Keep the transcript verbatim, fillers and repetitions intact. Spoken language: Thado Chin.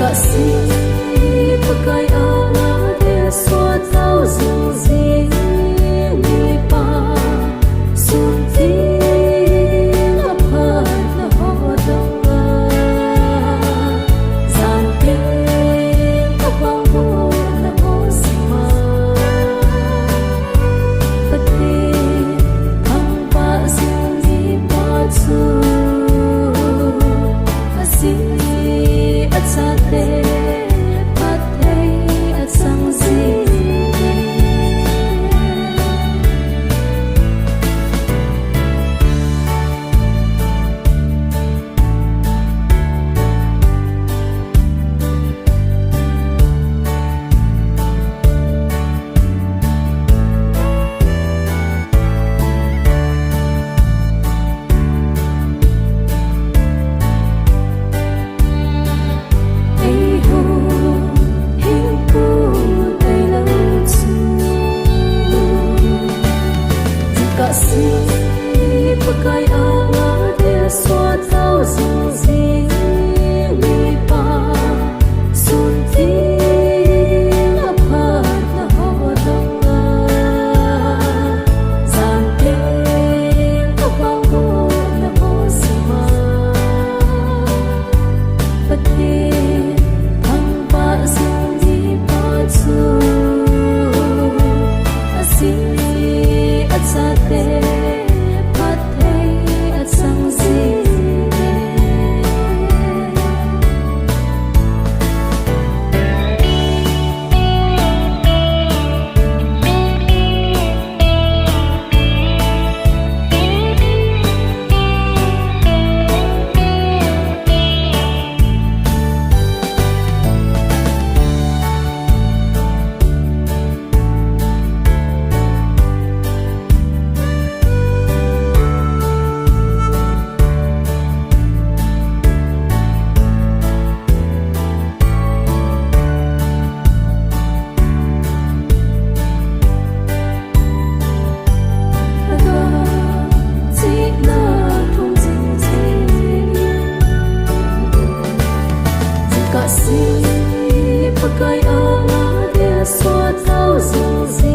Asi, Pakai anga te suat tau zing zing ni pa, sun ting a phat na ho dong a, zan ting a pang ho na ho sima. Pate, thangvah zing ni pa chu. Asi, achate, phat thei, achang zing. Ei ho, hing pu, ei lo chu. Jingkah si, Pakai anga te suat tau zing zing ni pa. Sun ting a phat na ho dong a, zan ting a pang ho na ho sima. Pate, thangvah zing ni pa chu. Asi, achate, phat thei, achang zing. Jingkah si, Pakai anga te suat tau zing zing.